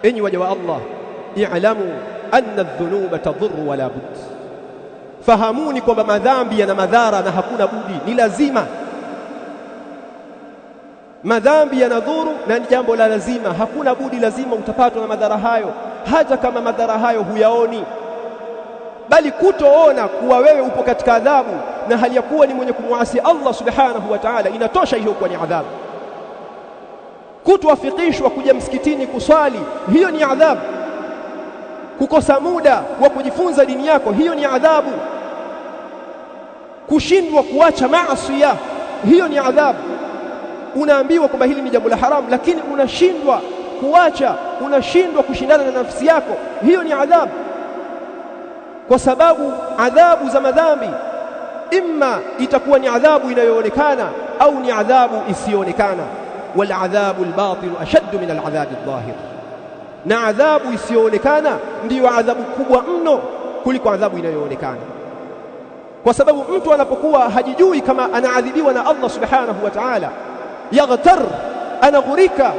Enyi waja wa Allah, i'lamu anna adh-dhunuba tadhurru wala bud, fahamuni kwamba madhambi yana madhara na hakuna budi, ni lazima. Madhambi yanadhuru na ni jambo la lazima, hakuna budi, lazima utapatwa na madhara hayo, hata kama madhara hayo huyaoni. Bali kutoona kuwa wewe upo katika adhabu na hali ya kuwa ni mwenye kumwasi Allah subhanahu wa ta'ala, inatosha hiyo kuwa ni adhabu. Kutowafikishwa kuja msikitini kuswali, hiyo ni adhabu. Kukosa muda wa kujifunza dini yako, hiyo ni adhabu. Kushindwa kuacha maasi, hiyo ni adhabu. Unaambiwa kwamba hili ni jambo la haramu, lakini unashindwa kuacha, unashindwa kushindana na nafsi yako, hiyo ni adhabu. Kwa sababu adhabu za madhambi imma itakuwa ni adhabu inayoonekana au ni adhabu isiyoonekana. Wal adhabu albatil ashaddu min aladhabi aldhahir, na adhabu isiyoonekana ndiyo adhabu kubwa mno kuliko adhabu inayoonekana. Kwa sababu mtu anapokuwa hajijui kama anaadhibiwa na Allah subhanahu wa ta'ala, yaghtar, anaghurika,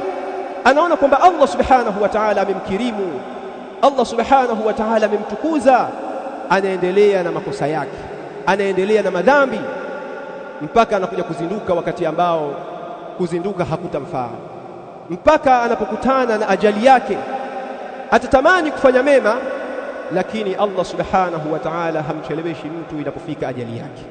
anaona kwamba Allah subhanahu wa ta'ala amemkirimu, Allah subhanahu wa ta'ala amemtukuza, anaendelea na makosa yake, anaendelea na madhambi mpaka anakuja kuzinduka wakati ambao kuzinduka hakutamfaa, mpaka anapokutana na ajali yake. Atatamani kufanya mema, lakini Allah subhanahu wa ta'ala hamcheleweshi mtu inapofika ajali yake.